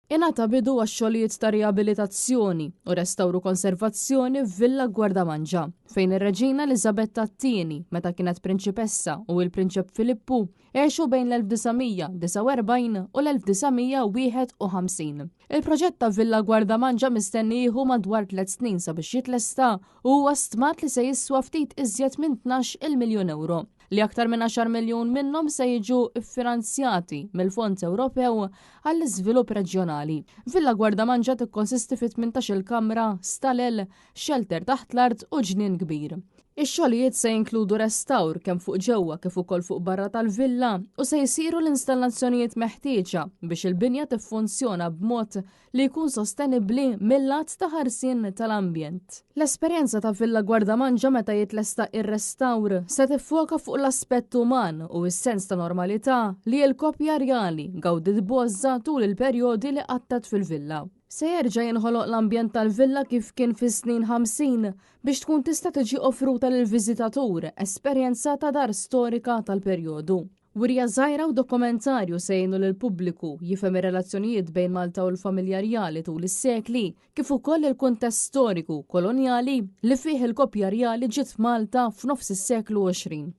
Ingħata bidu għax-xogħlijiet ta' riabilitazzjoni u restawru konservazzjoni f'Villa Gwardamanġa, fejn ir-Reġina Eliżabetta t-Tieni, meta kienet prinċipessa, u l-Prinċep Filippu għexu bejn l-1949 u l-1951. Il-proġett ta' Villa Gwardamanġa mistenni jieħu madwar tliet snin sabiex jitlesta u huwa stmat li se jiswa ftit iżjed minn 12-il miljun ewro. li aktar minn għaxar miljun minnhom se jiġu ffinanzjati mill-Fond Ewropew għall-Iżvilupp Reġjonali. Villa Gwardamanġa tikkonsisti fi 18-il kamra, stalel, xelter taħt l-art u ġnien kbir. Ix-xogħlijiet se jinkludu restawr kemm fuq ġewwa kif ukoll fuq barra tal-villa u se jsiru l-installazzjonijiet meħtieġa biex il-binja tiffunzjona b'mod li jkun sostenibbli mil-lat ta' ħarsien tal-ambjent. L-esperjenza ta' Villa Gwardamanġa meta jitlesta ir-restawr se tiffoka fuq l-aspett uman u s-sens ta' normalità li l-koppja rjali gawdiet b'għożża tul il-perjodi li qattgħet fil-villa. Se jerġa' jinħoloq l-ambjent tal-villa kif kien fis-snin 50 biex tkun tista' tiġi offruta lill-viżitatur esperjenza ta' dar storika tal-perjodu. Wirja żgħira u dokumentarju se jgħinu lill-pubbliku jifhem ir-relazzjonijiet bejn Malta u l-familja rjali tul is-sekli, kif ukoll il-kuntest storiku kolonjali li fih il-koppja rjali ġiet f'Malta f'nofs is-seklu 20.